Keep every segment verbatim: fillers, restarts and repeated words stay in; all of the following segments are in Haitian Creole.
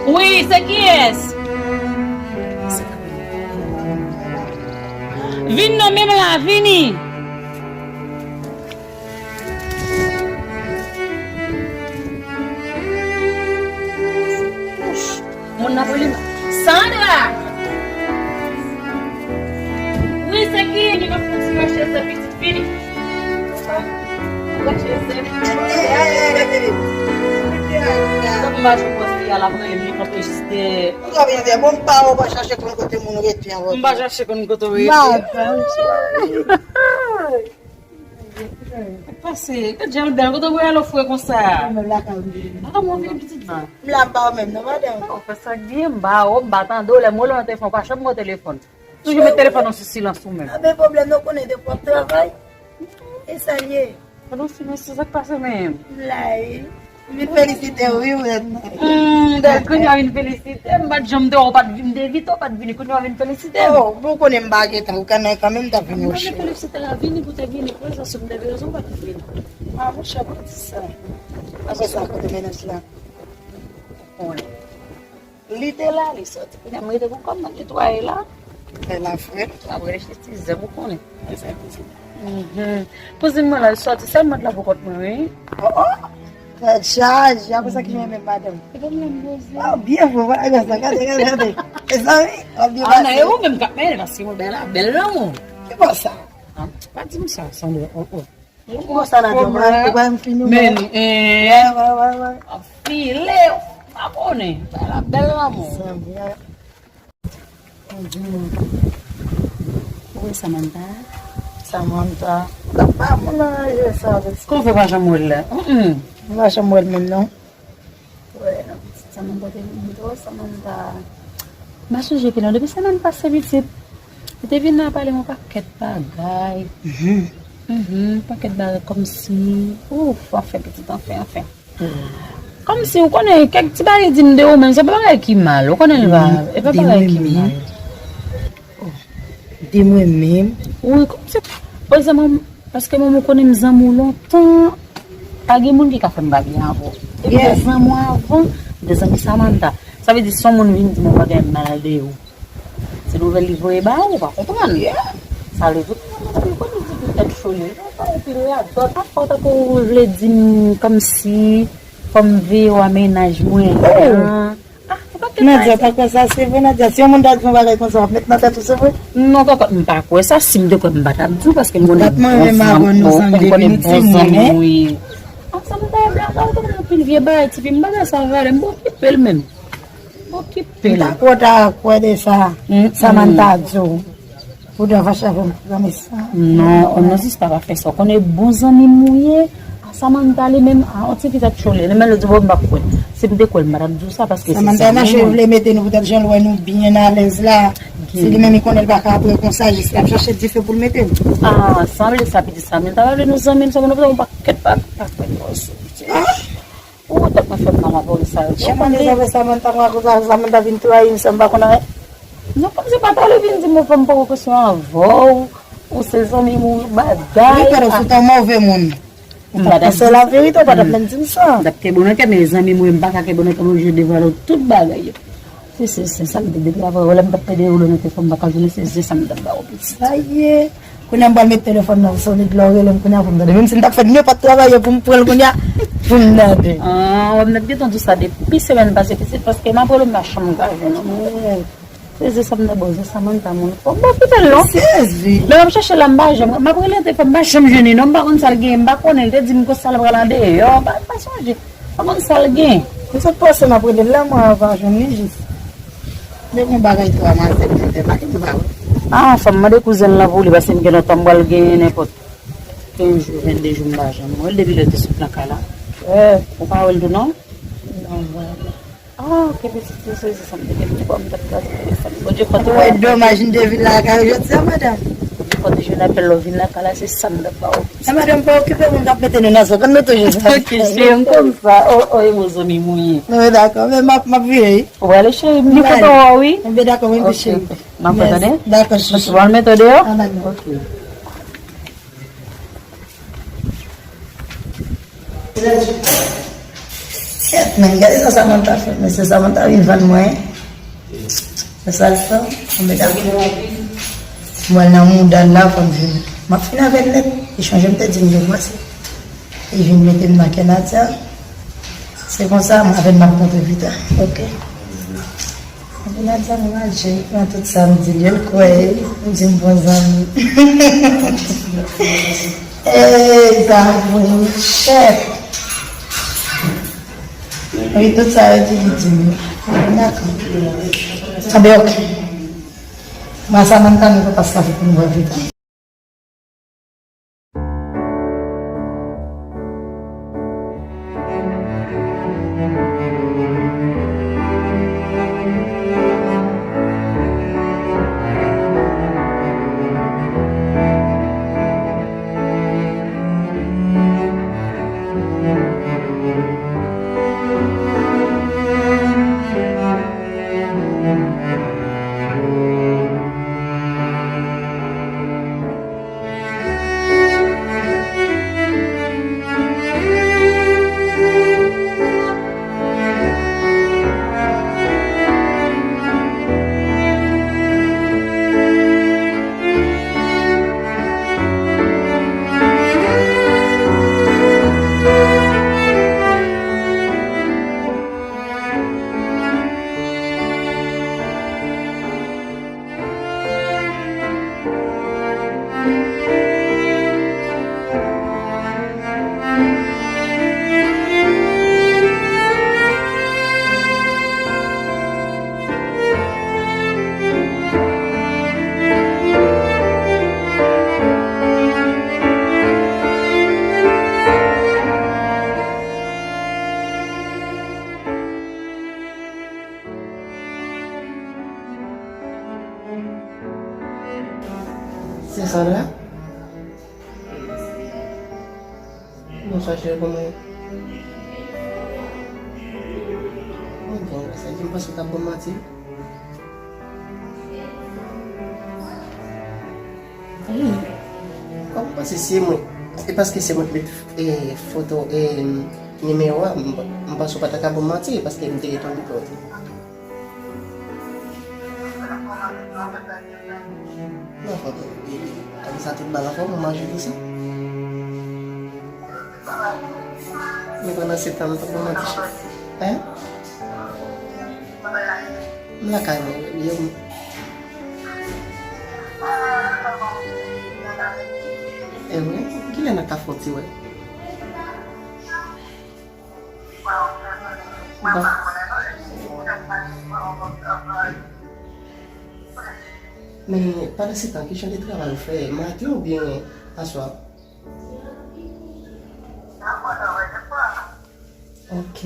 Wi, se kiyès? Vin non, menm la, vini. Moun nan rele m. Sandra! Wi, se ki? Li nan fon ti mache, se pitit. Vini. Sa m pa jwenn pòs li a, l ap rele m, li kanpe jis dèyè. Ou konn byen fè, bon, m pa wè w pa chache konn kote moun rete an. M pa chache konn kote w rete. Madanm. Pase, gad jan l bèl, kote w wè l ofre konsa? Mwen lakay ou. Ah, mwen vin pitit. M la, m pa wè menm non, madanm. Oh, fè sa k byen, m ba w, m pa tande w, lè m rele w nan telefòn, w pa janm pran telefòn. Toujou met telefòn nan sou silans ou menm. A, ben pwoblèm nan, w konnen depi w ap travay. E sa l ye? Pandan silans, se sa k pase menm. M la, wi. M vin felisite w, wi, mwen. Hmm, dèyè kounye a w vin felisite m, m pa t janm te wè w, w pa t vin, m te evite w, w pa t vini, kounye a w vin felisite m. Oh, bon, w konnen m pa gen tan, ou konnen kanmenm m t ap vini, monchè. M pa felisite la, vini pou te vini, prezans ou, m te gen rezon, w pa t vin. Ah, monchè, pa di sa. Apre sa, kote mennaj la? Wi. Li te la, li soti. Kounye a m rete pou kò m nan netwaye la. Fè la frèt. Apre l se ti zèb ou konnen. Mhm. Kouzin mwen la, li soti sèlman la pou kont mwen, wi. Oh, oh! Tèt chaje, apre sa ki gen menm madanm? E pa m la m poze. Ah, byen fò, pa gade sa, gade, gade, gade. Mezanmi, w ap byen pase. Ah, nan, e ou menm k ap mennen, paske mwen bèl la, bèl lanmou. Ki bò sa? Ah, pa di m sa, Sandra, oh, oh. Ou konsa nan djòb la, ou pa fini. Men, eh, wè, wè, wè, wè. Ap file, w pa konnen. Bèl, bèl lanmou. Sa byen. Ou wè Samantha? Samantha. Ou ka pa moun nan je sa, vre. Kòman w fè pa janm wè l la? Mm, mm. Ou pa janm wè l menm, non? Wè, nan pitit Samantha te vin twò, Samantha. M pa sonje pi non, depi semèn pase pitit. Li te vin nan pale m yon pakèt bagay. Mhm. Mhm, pakèt bagay kòmsi, ouf, anfen, pitit, anfen, anfen. Kòmsi, ou konnen, kèk ti bagay li di m de ou menm, se pa bagay ki mal, ou konnen l pa, e pa bagay ki mal. De mwen menm? Wi, kòmsi, pa egzanp, paske mwen, mwen konnen m zanmi w lontan, pa gen moun ki ka fè m pa byen avè w. Depi m te zanmi w avan, m te zanmi Samantha. Sa vle di, si yon moun vin di m yon bagay mal de ou, se nouvèl li voye ba ou, ou pa konprann. Sa vle di, ou konnen di tout tèt cho li. Ou pa anpil radòt, pa fò tankou ou vle di m kòmsi fò m veye w a mennaj mwen an. Ah, ou pa gen Nadia, pa kwè sa, se vre, Nadia. Si yon moun ta di yon bagay konsa, w ap met nan tèt ou, se vre? Non, kòkòt, m pa kwè sa. Si m te kwè, m pa t ap di w, paske m konnen bon zanmi, m konnen bon zanmi w ye. Ansanm ta blaga, ou te konnen anpil vye bagay, tifi, m pa bay sa valè, m pa okipe l menm. M pa okipe l. M pa kwè w ta kwè de sa, Samantha di w. Ou dwe fache avè m pou zanmi sa. Non, non, sista, pa fè sa. Ou konnen bon zanmi m ou ye. A Samantha li menm, a, yon ti fi tèt cho li. Li menm li di, bon, m pa kwè. Si m te kwè l, m pa t ap di w sa, paske se zanmi m. Samantha mache vle mete nou poutèt jan l wè nou byen alèz la. Si li menm li konnen l pa ka apre konsa, jis l ap chache dife pou l mete l. Ah, sanble sa, pitit Samantha pa vle nou zanmi, nou zanmi, nou pa kèt pa, pa kwè nou. Ou tèt mwen fè m mal avè w, sa yo. Chak ane sa fè Samantha, mwen akoz Samantha vin trayi m, sa m pa konn anyen. Non, kòm se pa talè vin di m fè m poko kesyon avè w, ou se zanmi m, ou bagay. Wi, padon, se yon move moun. Ou pa ta fè la verite, ou pa ta menm di m sa. M t ap kenbe w nan kè, men zanmi mwen, m pa ka kenbe w nan kè, m oblije devwale w tout bagay yo. Se, se, se sa m te depi avan, wè lè m t ap pede ou nan telefòn, m pa ka jwenn, se, se sa m t ap ba w pitit. Sa ye. Kounye a m pral met telefòn nan sou solid, lè w rele m kounye a pou m tande. Menm si m t ap fè nenpòt travay yo pou m pran l kounye a, pou m tande. Ah, wè m t ap gentan di w sa depi semèn pase pitit, paske m ap rele w m pa janm ka jwenn ou. Sezi sa m nan bon, se sa mwen ta moun. Fò m pa kite l non. Sezi. Lè m ap chache la, m pa janm, m ap rele telefòn, m pa janm jwenn li non, m pa konn sa l gen, m pa konnen, l te di m konsa l pral andeyò, m pa, m pa sonje. Pa konn sa l gen. M sot panse m ap rele l la, mwen pa jwenn li jis. Men yon bagay twa mazèl mwen fè, pa gen m pa wè. Ah, fò m mande kouzen l lan pou li, paske m gen lontan m pral gen nenpòt kenz jou, vennde jou m pa janm wè l depi lè l te sot nan kay la. Eh, ou pa wè l tou non? Non, mwen. Ah, ok, pitit, se, se sa m te gen pou m t ap gade telefòn. Bondye konte. Mwen domaj m te vin lakay ou jodi a, madanm. Bondye konte jwenn apèl la, w vin lakay la, se sa m t ap ba w. Sa madanm pa okipe moun k ap mete nou nan zòn, konn nou toujou sa. Ok, cheri, m konn sa. Oh, oh, e bon zanmi m ou ye. Non, men dakò, men m ap, m ap vire, wi. Ou prale, cheri, m kontan wè w, wi. Enben dakò, mwen, cheri. M ap kontan, tande. Dakò, cheri. Mwen mete w deyò. Ah, dakò. Ok. Lè di. Kèt, men gade sa Samantha fè, men se Samantha vin vann mwen. Se sa l fè, anmède. Mwen nan mouda l la, fò m vin. M ap fin avè l nèt. Li chonje m te di m gen pwase. Li vin mete m nan kè Nadia. Se konsa, m avè l m ap kontre pita. Ok. Epi Nadia, mwen mache, nan tout sa m di l, yo l kwè, m di m bon zanmi. Ey, sa vre, chèf. Wi, tout sa yo di, li di m. Dakò. Anben, ok. Mwen sa menm tan nou pa pase pou nou wè pita. Se Sandra? Bonswa, cheri, kòman w ye? Mwen byen, sa di m panse w t ap ban m manti. Wi. Kòm w panse se mwen, e paske se mwen ki met, e, foto, e, nimewo a, m, m panse w pa ta ka ban m manti, paske m te retounen pou w. Non, fò, e, e, sa tout bal anfòm, ou manje tou sa? Men pandan se tan, m t ap ban w manti, cheri. Hein? M lakay mwen, yo. E vre? Kilè n ap ka fè yon ti wè? Bon. Men, pandan se tan, ki jan de travay ou fè? Maten oubyen aswè? Ok.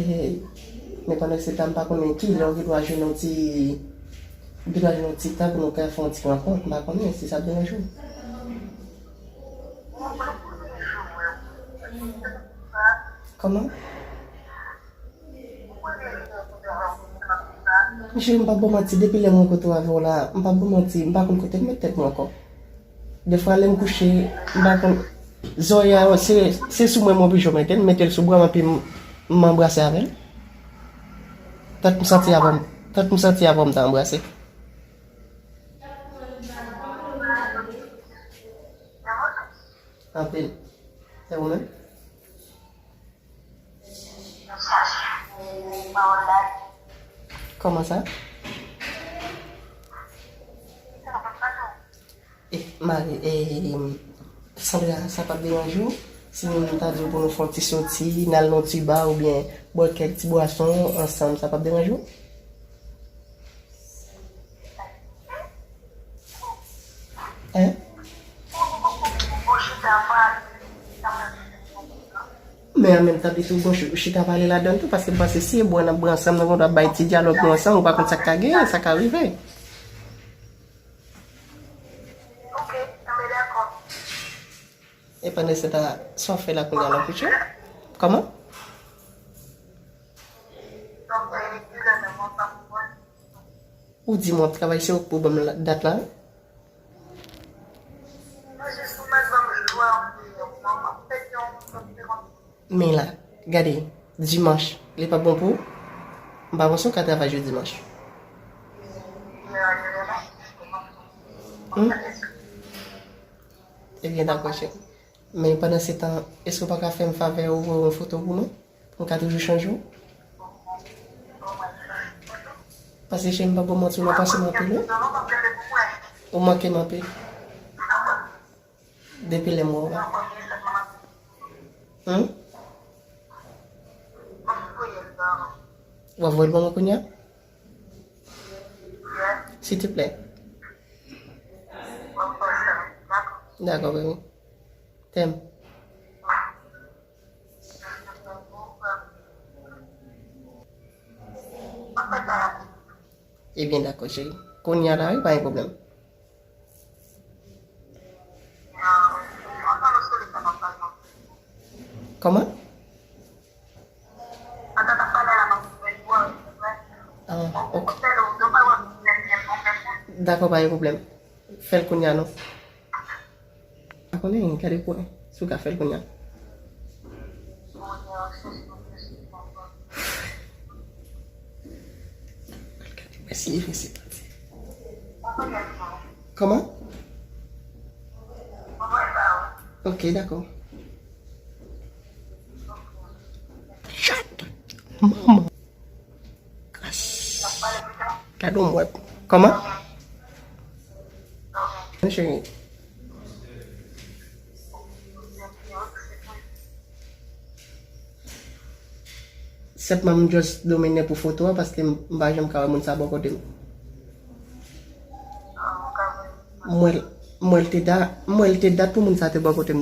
Men pandan se tan, m pa konnen kilè ou gen dwa jwenn yon ti, ou gen dwa jwenn yon ti tan pou nou ka fè yon ti rankont. M pa konnen si sa ap deranje w. Kòman? Cheri, m p ap ba w manti, depi lè mwen kote w avè w la, m p ap ba w manti, m pa konn kote m met tèt mwen ankò. Defwa lè m kouche, m pa konn, zòrèy a, se, se sou mwen m oblije mete l, m mete l sou bra m epi m, m anbrase avè l. Tank m santi avè m, tank m santi avè m ta anbrase. Anpil. E ou menm? Kòman sa? E, Mari, e, Sandra, sa p ap deranje w si nou ta di w pou nou fè yon ti soti, n al nan yon ti ba oubyen bwè kèk ti bwason ansanm, sa p ap deranje w? Hein? Men an menm tan, li tou bon, ch-, chita pale ladan l tou, paske m panse si e bwè n ap bwè ansanm, nou gendwa bay ti dyalòg nou ansanm, ou pa konn sa k ka genyen, sa ka rive. E pandan se tan, sa w fè la kounye a, l ap kouche? Kòman? Ou di mwen w ap travay, se ou k pou ban m la, dat la, wi. Men la, gade, dimanch, Li p ap bon pou ou? M pa panse w ka travay jou dimanch. Hmm? Ebyen, dakò, cheri. Men pandan se tan, èske w pa ka fè m favè ou voye yon foto pou mwen? Pou m ka toujou chanje w? Paske, cheri, m p ap ba w manti, ou nan panse m anpil, wi. Ou manke m anpil. Depi lè m wè w la. Hmm? W ap voye l ban mwen kounye a? Silteplè. Dakò, baby. Tèm. Ebyen, dakò, cheri. Kounye a la, wi, pa gen pwoblèm. Kòman? Ah, ok. Dakò, pa gen pwoblèm. Fè l kounye a, non. Pa konnen, gade pou wè si w ka fè l kounye a. Mèsi, mèsi, mèsi. Kòman? Ok, dakò. Chat! Manman! Gras. Gade yon mwèp. Kòman? Cheri. Sèlman m just domine pou foto a paske m m pa janm ka wè moun sa bò kote m. M wè l, m wè l te da, m wè l te dat pou moun sa te bò kote m.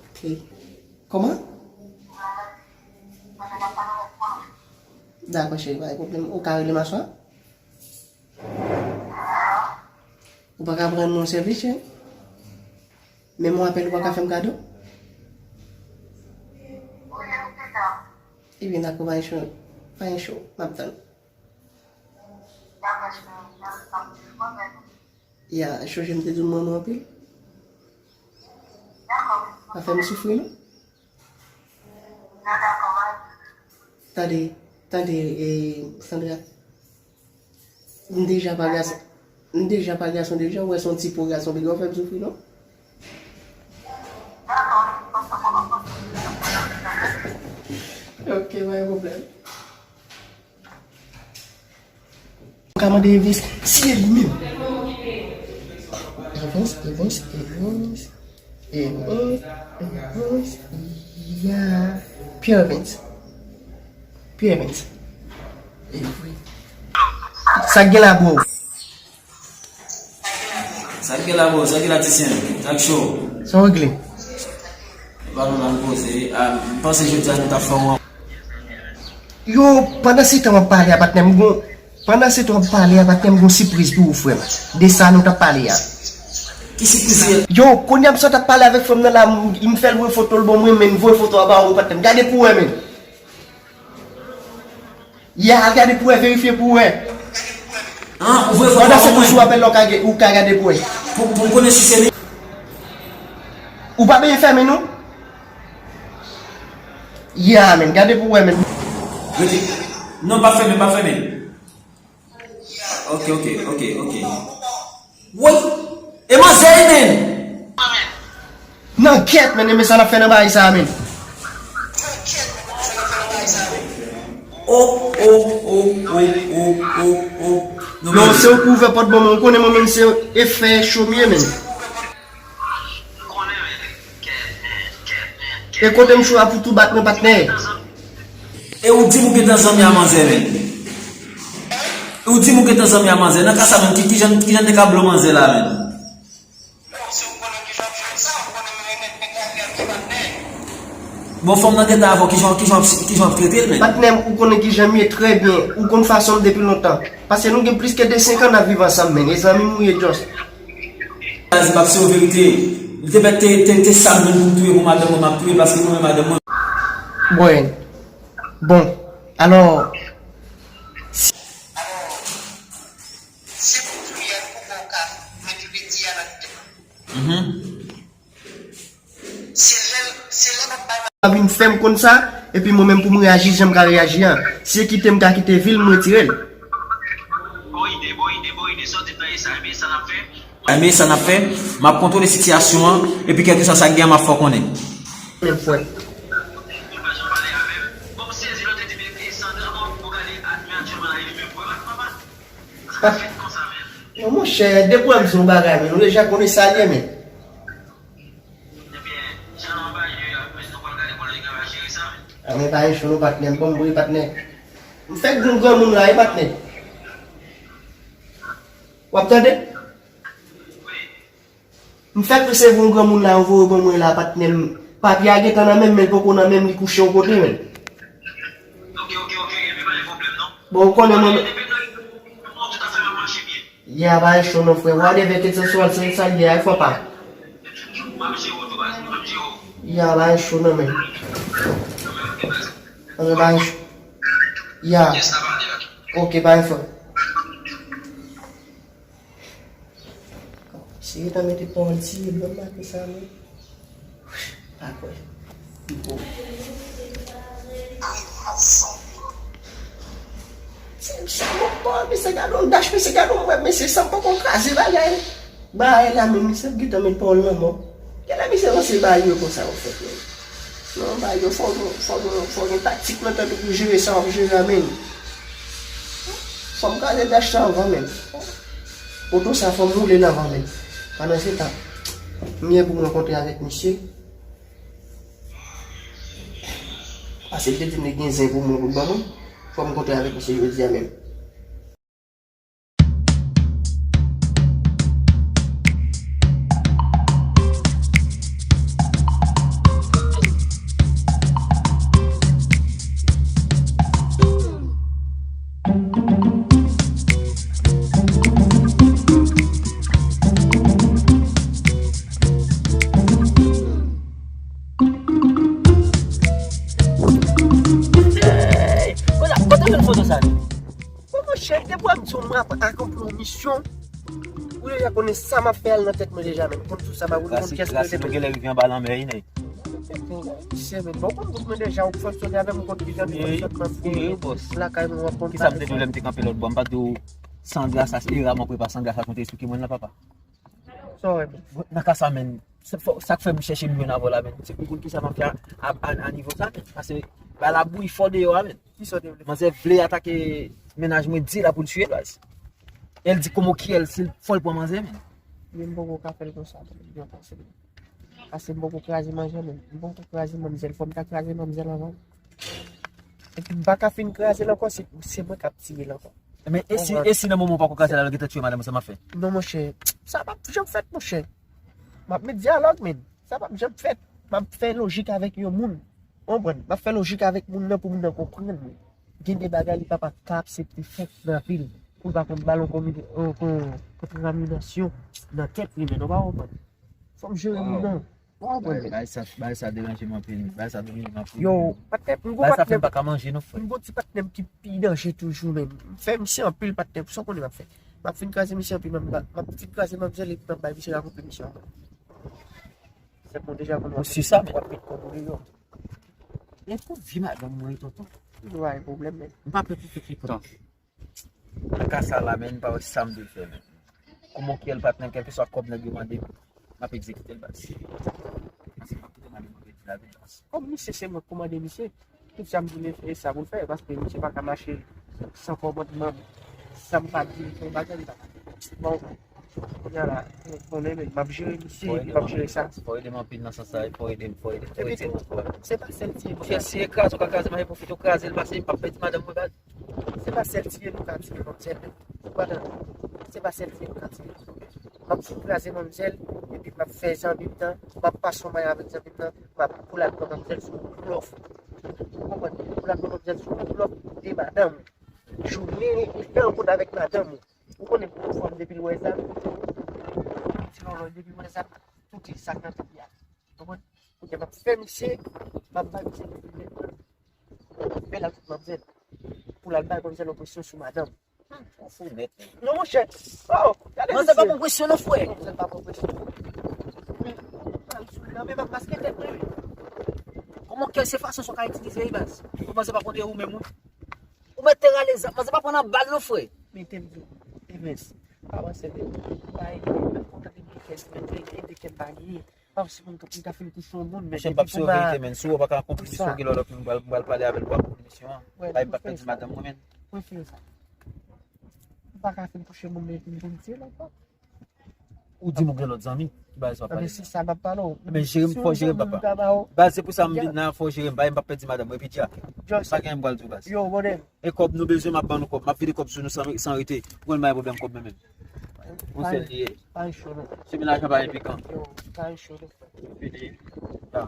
Ok. Kòman? Dakò, cheri, pa gen pwoblèm. Ou ka rele m aswè? Ou pa ka rann mwen yon sèvis, cheri? Menm yon apèl ou pa ka fè m kado? Ebyen, dakò, pa gen cho, pa gen cho, m ap tann. Ya, chonje m te di w m renmen w anpil. Pa fè m soufri, non. Tande, tande, eh, Sandra. M deja pa gason, m deja pa gason deja, ou wè se yon ti po gason piga w fè m soufri, non? Ok, pa gen pwoblèm. Ou ka mande Evans si se li menm. Evans, Evans, Evans, Evans, Evans, ya. Pierre Evans. Pierre Evans. Evri. Sa k gen la, bro? Sa k gen la, bro? Sa k gen la, Tisyen? Sa k cho? Sa w regle? E pa nou la, nou poze. A, m panse jodi a nou t ap fè yon Yo, pandan se tan w ap pale a, patnè m, gon, pandan se tan w ap pale a, patnè m, gon sipriz pou ou, frè m. De sa nou t ap pale a. Ki sipriz se? Yo, kounye a m sot ap pale avèk frè m nan la, m, m fè l voye foto l ban mwen, men voye foto a ba ou, patnè m. Gade pou wè, men. Ya, al gade pou wè, verifye pou wè. An, ou voye foto a ban mwen? Pandan se tan sou apèl la, ou ka, ou ka gade pou wè. Pou, pou m konnen si se li. Ou pa bezwen fèmen, non? Ya, men, gade pou wè, men. Rete. Non, pa fèmen, pa fèmen. Ok, ok, ok, ok. Woy! E manzè, men! Nan kèt, men, e men sa n ap fè nan bagay sa a, men. Oh, oh, oh, oh, oh, oh, oh. Non, men. Non, se ou ki ouvè pòt ban mwen, ou konnen mwen menm se efè cho m ye, men. E kote m cho a pou tou bat mwen, patnè? E ou di m ou gentan zanmi a manzè, men. E ou di m ou gentan zanmi a manzè. Nan ka sa menm, ki, kijan, kijan te ka blo manzè la, men? Bon, fanm nan gentan avè w, kijan, kijan, kijan w ap trete l, men? Patnè m, ou konnen kijan m ye trè byen. Ou konn fason m depi lontan. Paske nou gen plis ke de senk an n ap viv ansanm, men. E zanmi m ou ye, just. Baz, m ap se yon verite. Li te mèt te, te, te sa m menm pou m touye pou madanm mwen, m ap touye paske mwen menm madanm mwen. Bon. Bon. Alò. Se pou touye l pou bon ka met redi a nan tèt. Mhm. Se lè, se lè m ap bay Vin fè m konn sa, epi mwen menm pou m reyaji jan m ka reyaji an. Si e kite m ka kite vil, m retire l. Bon ide, bon ide, bon ide. Sòti nan sa, ebyen sa n ap fè. Ebyen sa n ap fè, m ap kontwole sitiyasyon an, epi kèlkeswa sa k gen an, m ap fè w konnen. Menm frè. Ah, non, monchè, depi w wè m se yon bagay, men nou deja konnen sa l ye, men. Ah, men pa gen cho non, patnè. M bon, m bon, patnè. M fèk gen granmoun la, wi, patnè. W ap tande? M fèk resevwa yon granmoun la, yo voye ban mwen la, patnè m. Papye a gentan nan men m, men l poko nan men m, li kouche yon kote, men. Bon, ou konnen mwen. Ya, pa gen cho non, frè. Whatever, kèlkeswa se sa l ye a, fò pa. Ya, pa gen cho non, men. Anben, pa gen cho. Ya. Ok, pa gen frè. Misye gentan mete pawòl tiye ban m maten sa, men. Pa kwè. Li bon. Se, se bon pawòl, mesye, gade yon dach, mesye, gade yon wèb, mesye, san poko kraze bagay. Bagay la, men misye ap gentan met pawòl nan mò. Genlè misye ranse bagay yo konsa, anfèt, men. Non, bagay yo, fò, fò, fò gen taktik nan tèt ou pou jere sa w ap jere a, men. Fò m kraze dach sa anvan, men. Oto sa, fò m woule l anvan, men. Pandan se tan, m gen pou m rankontre avèk misye. Paske l te di m li gen zen pou mwen, pou l ban mwen. Fò m kontre avèk misye jodi a menm. Hey! Kote, kote w jwenn foto sa, non? Bon, monchè, depi w ap di w m ap akonpli yon misyon, ou deja konnen sa m ap fè al nan tèt mwen deja, men. Konn sou sa, pa konn kès mwen te. Rasi nou genlè rive anba lanmè, wi, nèg. Misye, men, bon, konn tout mwen deja, ou fonksyone avè m, ou konn kijan m fonksyone nan lakay mwen, w ap konn. Kisa m te di w lè m te kanpe lòt bò? M pa t di w Sandra sa, se Era m ap prepa Sandra sa, konn te esplike mwen la, papa. Sa w wè, men? Nan ka sa, men, se fò, sa k fè m chèche m jwenn avè w la, men. Se pou m konn kisa m ap fè a, a, a, a nivo sa, men. Paske, bagay la bouyi fò deyò a, men. Kisa w te vle? Manzè vle atake mennaj mwen, di la pou l tiye l, baz. E l di kòman ki èl, si l fò l pran manzè, men. Men m poko ka fè l konsa, men. Byen panse. Paske m poko kraze manzè, men. M poko kraze manmzèl. Fò m ta kraze manmzèl anvan. Epi m pa ka fin kraze l ankò, se, se mwen k ap tiye l ankò. Men e si, e si nan moman w pako kraze la, l gentan tiye madanm ou, sa m ap fè? Non, monchè, sa p ap janm fèt, monchè. M ap met dyalòg, men. Sa p ap janm fèt. M ap fè lojik avèk yon moun. Ou konprann? M ap fè lojik avèk moun nan pou moun nan konprann. Gen de bagay li pa p ap ka aksepte fèt nan vi l. Pou l pa konn ba l yon konmi-, yon kon-, kontaminasyon nan tèt li, men. Ou pa konprann? Fò m jere moun nan. Ou konprann? Bagay sa, bagay sa deranje m anpil. Bagay sa domine m anpil. Yo, patnè, m gon patnè m. Bagay sa fè m pa ka manje non, frè. M gon ti patnè m ki pi danje toujou, men. M fè misye anpil, patnè. Sa w konnen m ap fè? M ap fin kraze misye anpil, m ap ba-, m ap fin kraze manmzèl epi m ap bay misye rakonte misye ankò. Sèlman deja konn w ap, w ap met kòb ou deyò. Men pou vi madanm mwen, tonton. Nou pa gen pwoblèm, men. M pa pè pou fè pipon. Nan ka sa la, men, m pa wè sa m dwe fè, men. Kòman ki èl patnè m, kèlkeswa kòb nèg yo mande m, m ap egzekite l, baz. Paske m p ap kite madanm mwen pèdi lavi l, baz. Kòm misye se mwen k kòmande misye, tout sa m di l e sa pou l fè, paske misye pa ka mache san kòmandman m. Sa m pa di l fè yon bagay, li pa ka fè. Bon, kounye a la, ou konnen, men, m ap jere misye, epi m ap jere sa. Fò ede m anpil nan sans sa, fò ede m, fò ede m, fò ede m. Epi tou, se pa sèl tiye. Monchè, si e kraze, ou ka kraze, m ap pwofite w kraze l, paske m p ap pèdi madanm mwen, baz. Se pa sèl tiye nou ka tiye manmzèl. Ou konprann? Se pa sèl tiye nou ka tiye. M ap fin kraze manmzèl, epi m ap fè zanmi m nan, m ap pase yon may avèk zanmi m nan, m ap pou l al pran manmzèl sou yon blòf. Ou konprann? Pou l al pran manmzèl sou yon blòf de madanm. Jounen, li fè rankontre avèk madanm ou. Ou konnen pou yon fanm depi l wè zam, ti lòlòy depi l wè zam, tout li sa k nan tèt li a. Ou konprann? Kounye a m ap fè misye, m ap bay misye tout nèt. Fè l al tout manmzèl. Pou l al bay manmzèl yon presyon sou madanm. Ou fou nèt, men. Non, monchè. Oh, gade misye. Manzè pa pran presyon, non, frè. Manzè pa pran presyon. Nan men m ap maske tèt mwen, wi. Mon kè se fason sa w ka itilize li, baz. Ou panse pa konte ou menm, wi. Ou mèt te rale zam, manzè pa pran nan bal non, frè. Men te m di w, Evens, pa wè se de bay, mwen kontan de gen kè, men de gen de kè m pa genyen. Pa si moun ki ta fin kouche yon moun, men Monchè, m p ap depi pou ba surveye, men si w pa ka konplis, sa. Ou gen lòt moun, m pral, m pral pale avè l pou ap konplis misyon an. Wè, bay, m p ap pèdi madanm mwen, men. Mwen fè sa. M pa ka fin kouche moun, men pou m konplis la. Ou di m ou gen lòt zanmi. Ki bagay sa w ap pale? Se sa m ap pale w. Men jere m, fò jere m, papa. Baz, se pou sa m vin la, fò jere m. Bagay m p ap pèdi madanm mwen, epi dja. Pa gen m pral di w, baz. Yo, bonè. E kòb nou bezwen, m ap ban nou kòb. M ap vide kòb sou nou san, san rete. Ou konn m pa gen pwoblèm kòb mwen menm. Ou sèl li ye. Pa gen cho, non. Chemen lajan pa gen pikan. Yo, pa gen cho, non. Fini. Ta.